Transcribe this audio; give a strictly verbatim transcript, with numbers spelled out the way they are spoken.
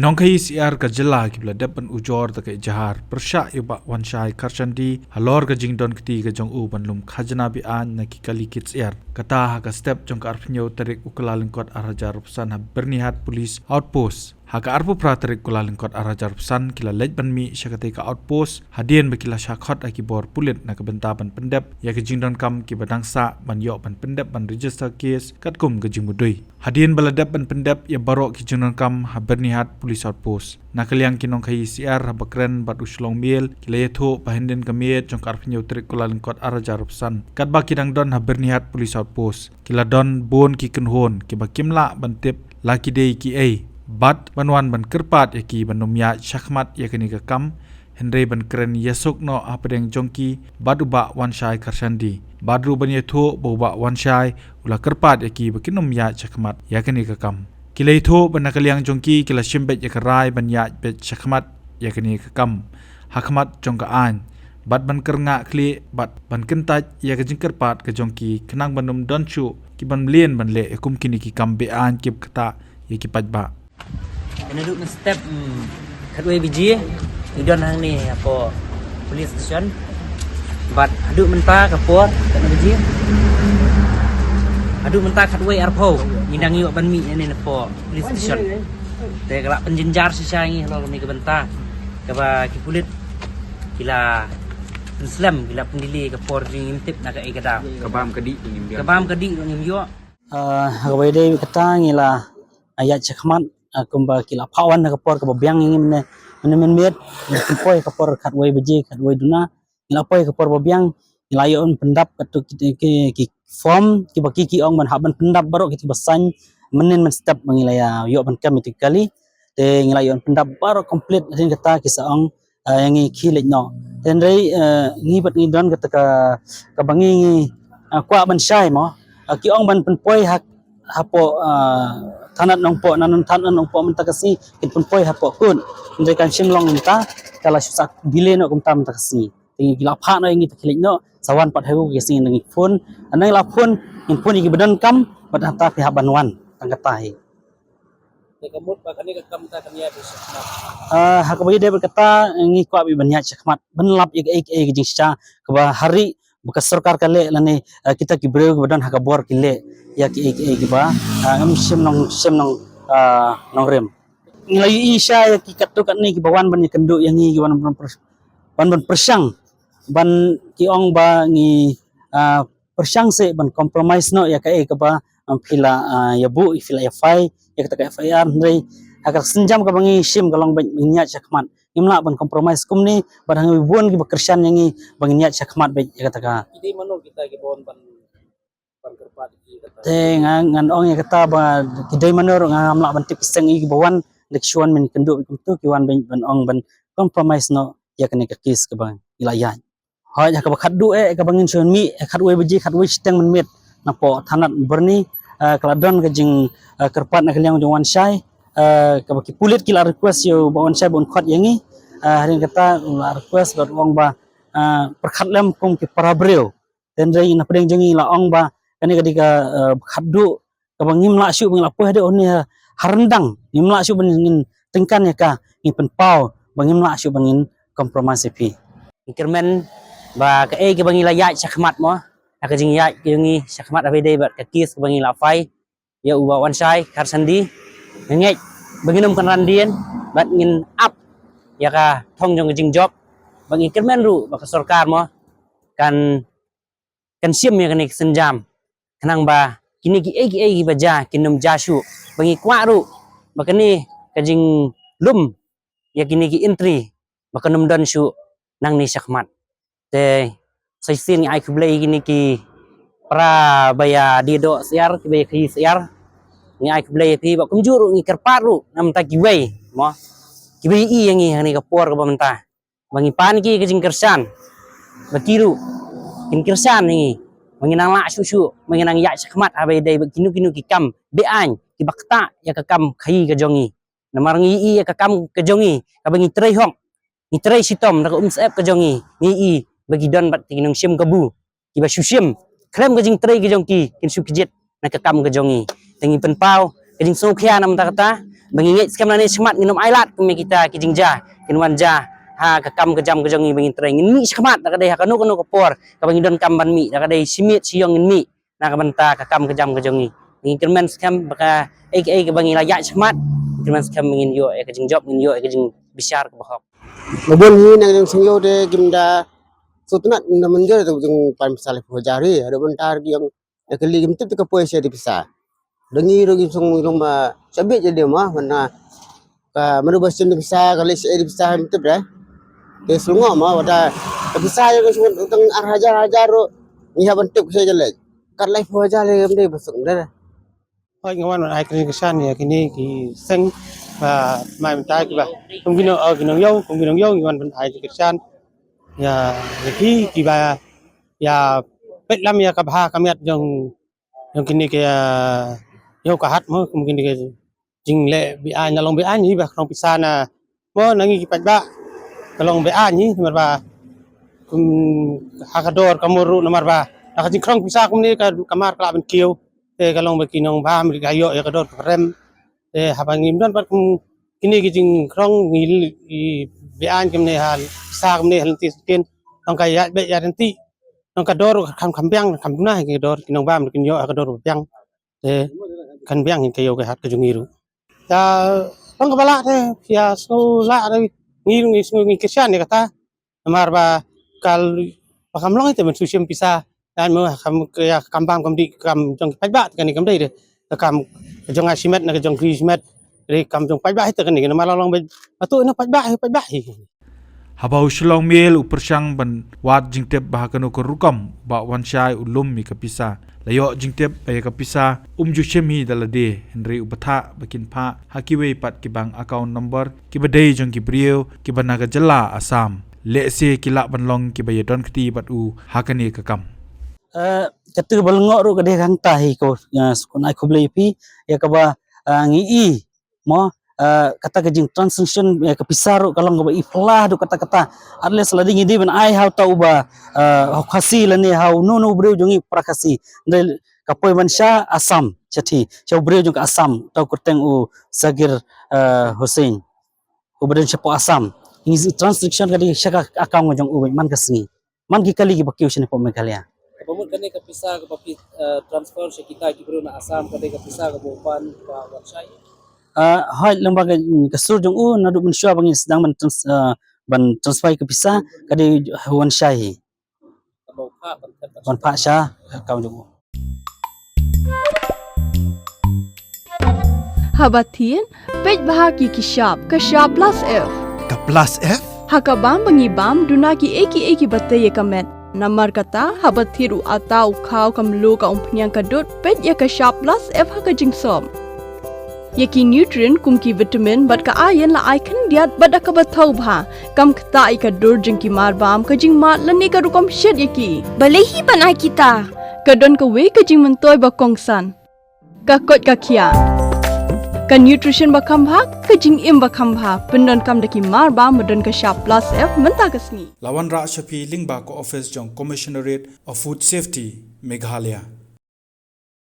Nongkhaii syiar ka jylla kiba la dep ban ujor da ka ejahar pyrshah ïa u Bah Wanshai Kharshandi halor ka jingdon kti ka jong u ban lum khajna be-aiñ na ki kali kit syiar. Kata ha ka step jong ka arphew tarik u Kyllalyngkot arhajar arphew san ha Byrnihat Police Outpost. Ha ka arphew phra tarik u Kyllalyngkot arhajar arphew san ki la leit ban mih sha katei ka outpost hadien ba ki la shah khot ha ki bor pulit na ka bynta ban pyndep ïa ka jingdonkam kiba dang sah ban ïoh ban pyndep ban register case katkum ka jingmudui. Hadien ba la dep ban pyndep ïa baroh ki jingdonkam ha Byrnihat Police Outpost, na ka liang ki nongkhaii syiar haba kren bad u Shlong Mail ki la ïathuh ba hadien ka miet jong ka arphew tarik u Kyllalyngkot arhajar arphew san, katba ki dang don ha Byrnihat Police Outpost, ki la don bun ki kynhun kiba kim lah ban tip la ki dei kiei bad ban wan ban kyrpad ïa ki ban ym ïaid shakhmat ïa kane ka kam, hynrei ban kren ïasuk noh hapdeng jong ki bad u Bah Wanshai Kharshandi, bad ruh ban ïathuh ba u Bah Wanshai u la kyrpad ïa ki ba kin ym ïaid shakhmat ïa kane ka kam. Ki la ïathuh ba na ka liang jong ki ki la shim beit ïa ka rai ban ïaid beit shakhmat ïa kane ka kam ha khmat jong ka aiñ, bad ban kyrngah khlieh bad ban kyntait ïa ka jingkyrpad ka jong ki khnang ban ym don shuh ki ban mlien ban leh ïa kum kine ki kam be-aiñ kiba ktah ïa ki paidbah. Naduh mynstep, mm, khatwei baje ngi don hangne hapoh police station. Bad haduh mynta ka por katno baje? Haduh mynta khatwei arphew ngi dang ïoh ban mih hangne hapoh police station. Te ka la pynjynjar shisha ïa ngi halor kane ka bynta kaba ki pulit ki la pynslem, ki la pyndelay ka por jong ngi, ngim tip na kaei ka daw. Ka bam ka dih ruh ngim ïoh. Ka bam ka dih ruh ngim ïoh. Ah, ha kaba ïadei bad kata ngi la, ah, ïaid shakhmat, ah, kumba ki la phah wan ha ka por kaba biang ïa ngi mynne, mynne mynmiet, ngi la pynpoi ha ka por khatwei baje, khatwei duna, ngi la poi ha ka por ba biang, ngi la ïoh ban pyndap katto ki, ki, ki form kiba ki, ki ong ban hap ban pyndap baroh kito kiba sign mynnin mynstep ba ngi la ïa ïoh ban kem ïa kito ki kali. Te ngi la ïoh ban pyndap baroh complete, hadien kata ki sa ong, ah, ïa ngi khie leit noh. Hynrei, ah, ngi bad ngi don kata ka, kaba ngi, ngi, ah, kwah ban shai mo. Ah, ki ong ban pynpoi ha, hapoh, ah, thanat Nongpoh, na thanat Nongpoh mynta ka sngi, kin pynpoi hapoh court. Hynrei kam shym long mynta, ka la shu sa delay noh kumta mynta ka sngi. Te ngi la phah noh ïa ngi te khie leit noh, sa wan pat ha u ka sngi ngi phone. Ngi la phone, ngin phone ïa kiba donkam, bad hangta phi hap ban wan, tang kata hi. Te ka mut ba kane ka kam ta kan ïaid shakhmat. Ah, ha kaba ïadei bad kata, ngi kwah beit ban ïaid shakhmat ban lap ïa kaei kaei ka jingshisha kaba ha ri ba ka sorkar ka leh lane, ah, kita ki briew kiba don ha ka bor ki leh ïa kaei kaei kiba, ah, ngam shym nong, shym nong, ah, nongrim. Ngi la ïohi shisha ïa ki katto katne kiba wan ban ïakynduh ïa ngi, kiba wan ban pyr-, ban ban pyrshang, ban ki ong ba ngi, ah, pyrshang seh ban compromise noh ïa kaei kaba, um, phi la, ah, ïa buh, phi la ïa file ïa kata ka F I R, hynrei ha ka sienjam kaba ngi shim ka long ba ngin ïaid shakhmat. Ngim lah ban compromise kumne, bad ha ngi bun kiba kyrshan ïa ngi ba ngin ïaid shakhmat beit ïa kata ka. Ki dei mano kita kiba wan ban, ban kyrpad ïa ki kata? Te nga, ngan ong ïa kata ba ki dei mano ruh ngam lah ban tip ki seng ïa kiba wan, da ki shu wan ban ïakynduh kumto, ki wan ban, ban ong ban compromise noh ïa kane ka case kaba ngi la ïaid. Hooid, ha kaba khatduh eh, kaba ngin shu mih, eh, khatwei baje, khatwei shiteng mynmiet, napoh thanat Byrni, eh, ka la don ka jing, eh, kyrpad na ka liang jong u Wanshai, eh, kaba ki pulit ki la request ïa u Bah Wanshai ba un khot ïa ngi, eh, hadien kata u la request bad u ong ba, eh, pyrkhat lem kum ki para briew. Hynrei na pdeng jong ngi la ong ba kane ka dei ka, eh, khatduh kaba ngim lah shuh ba ngin la poi haduh hangne ha ryndang, ngim lah shuh ba ngin tyngkan ïa ka, ngin pynpaw ba ngim lah shuh ba ngin compromise ïa phi. Ngi kyrmen ba kaei kaba ngi la ïaid shakhmat mo, ha ka jingïaid ka jong ngi shakhmat haba ïadei bad ka case kaba ngi la file ïa u Bah Wanshai Kharshandi, nga ngeit ba ngin ym kynran dien bad ngin ap ïa ka thong jong ka jingjop, bad ngi kyrmen ruh ba ka sorkar mo kan kan shim ïa kane ka sienjam, khnang ba kine kiei kiei kiba jia kin ym jia shuh, ba ngi kwah ruh ba kane ka jinglum ïa kine ki entry ba kan ym don shuh nangne shakhmat. Te sa shisien ngi ai khublei ïa kine ki para ba ïa die doh syiar, kiba ïa khaii syiar, ngi ai khublei ïa phi, bad kumjuh ruh ngi kyrpad ruh na bynta kiwei mo, kiba ïohi ïa ngi ha kane ka por kaba mynta, ba ngi pan ki ka jingkyrshan, ba ki ruh kin kyrshan ïa ngi ba ngin nang lah shuh shuh, ba ngin nang ïaid shakhmat haba ïadei bad kino kino ki kam be-aiñ kiba ktah ïa ka kam khaii ka jong ngi. Namar ngi ïohi ïa ka kam ka jong ngi kaba ngi trei hok, ngi trei shitom da ka umsyep ka jong ngi, ngi ïohi ba ki don bad ki nongshim kabu kiba shu shim khlem ka jingtrei ka jong ki, kin shu kjit na ka kam ka jong ngi. Te ngi pynpaw ka jingsngewkhia na bynta kata, Ba ngi ngeit skhem nangne shakhmat ngin ym ailad kum ïa kita ki jingjia kin wan jia ha ka kam ka jam ka jong ngi ba ngin trei. Ngin mih shakhmat da ka dei ha kano kano ka por kaba ngi donkam ban mih, da ka dei shi miet shi ïong ngin mih na ka bynta ka kam ka jam ka jong ngi. Ngi kyrmen skhem ba kaei kaei kaba ngi la ïaid shakhmat, ngi kyrmen skhem ba ngin ïoh ïa ka jingjop, ngin ïoh ïa ka jingbishar kaba hok. Ba bun hi na ka jong seng ïew te kim da sngewtynnat, kim da mynjur ïa ka jingpan pisa laiphew hajar hi. Haduh mynta ki ïong ïa kali kim tip te ka poi sha ïa pisa. Da ngi ruh ngi sngewlong ba sha bit ïa dei ma, mana ka manu ba shem ïa pisa, ka leit sha ïa pisa kim tip de. Te sngewlong ma, wada ka pisa ïa ka sngewlong tang ar hajar hajar ruh ngi hap ban tip sha ïa leit. Kat laiphew hajar lei kam dei ba suk de. Hooid, nga wan ban ai kyrkieh ïa kine ki seng ba mai mynta kiba kum ki nong, oh, ki nongïew, kum ki nongïew ngi wan ban ai kyrkieh ïa ki kiba ïa peit lam ïa ka bha ka miat jong, jong kine ki, ah, ïew ka hat mo, kum kine ki jingleh be-aiñ, na long be-aiñ hi ba khrong pisa na mo na ngi ki paidbah. Ka long be-aiñ hi namar ba kum ha ka dor ka mur ruh namar ba da ka jingkhrong pisa kumne ka, ka mar ka lah ban kiew. Te ka long ba ki nongbam ruh ka ïoh ïa ka dor ka rem. Te haba ngim don pat kum kine ki jingkhrong ngi, ngi be-aiñ kumne ha pisa kumne ha lynti stin. Nong ka ïaid beit ïaid lynti. Nong ka dor ruh kham, kham biang, kham duna hi ka dor, ki nongbam ruh kin ïoh ha ka dor ba biang. Te kan biang hi ka ïew ka hat ka jong ngi ruh. Te long kaba lah te, ïa sngew lah te, ngi ruh ngi sngew ngi kyrshan ïa kata. Namar ba ka, ba kam long te ban shu shim pisa. Ïa mo kam, ïa kam bam kam dih kam jong ki paidbah te kane kam dei de. Ka kam jong nga shimet na ka jong ki shimet. Dei kam jong paidbah hi te kane, namar la long ba, ba tu ïa na paidbah hi, paidbah hi. Haba u Shillong Mail u pyrshang ban wad jingtip ba ha kano ka rukom u Bah Wanshai u lum ïa ka pisa. La ïoh jingtip ba ïa ka pisa um ju shim hi da lade, hynrei u batai ba kin phah ha kiwei pat ki bank account number kiba dei jong ki briew kiba na ka jylla Assam. Lehse ki lah ban long kiba ïadon kti bad u ha kane ka kam. Eh, kata ba lyngngoh ruh ka dei hangta hi ko, eh, sngewkhublei ïa phi, ïa kaba, eh, ngi i mo, eh, kata ka jingtransaction, eh, ka pisa ruh ka long kaba i phylla haduh katta katta. At least lada ngi dei ban ai ha uta uba, eh, ha u Khasi lane ha uno uno u briew jong ngi para Khasi. Dei ka poi ban sha Assam, sha thi, sha u briew jong ka Assam, uta u kyrteng u Zakir, eh, Hussain. Uba don shapoh Assam. Ngi transaction ka dei sha ka account jong u man ka sngi. Man ki kali kiba kiew shane hapoh Meghalaya. Kaba mut kane ka pisa kaba phi, eh, transfer sha kita ki briew na Assam, ka dei ka pisa kaba u Bah Wanshai? Eh, hooid, lyngba ka, ka sur jong u naduh mynshuwa ba ngi sdang ban trans-, eh, ban transfer ka pisa, ka dei u Wanshai hi. Kaba u phah ban, ban phah sha ka account jong u. Haba thied, peit bha ki ki shap, ka shap plus F. Ka plus F? Ha ka bam ba ngi bam, duna kiei kiei kiba tei ïa ka met. Namar kata, haba thied u atta u khaw ka mluh ka umphniang ka dud, peit ïa ka shap plus F ha ka jingsop. Ïa ki nutrient kum ki vitamin bad ka iron la ai khyndiat bad da kaba thaw bha. Kam ktah ïa ka dur jong ki mar bam, ka jingmad lane ka rukom shet ïa ki. Balei hi ban ai kita? Ka don kawei ka jingmyntoi ba kongsan. Ka koit ka khiah. Ka nutrition ba kham bha, ka jingim ba kham bha. Pyndonkam da ki mar bam ba don ka shap plus F mynta ka sngi. La wanrah sha phi lyngba ka office jong Commissionerate of Food Safety, Meghalaya.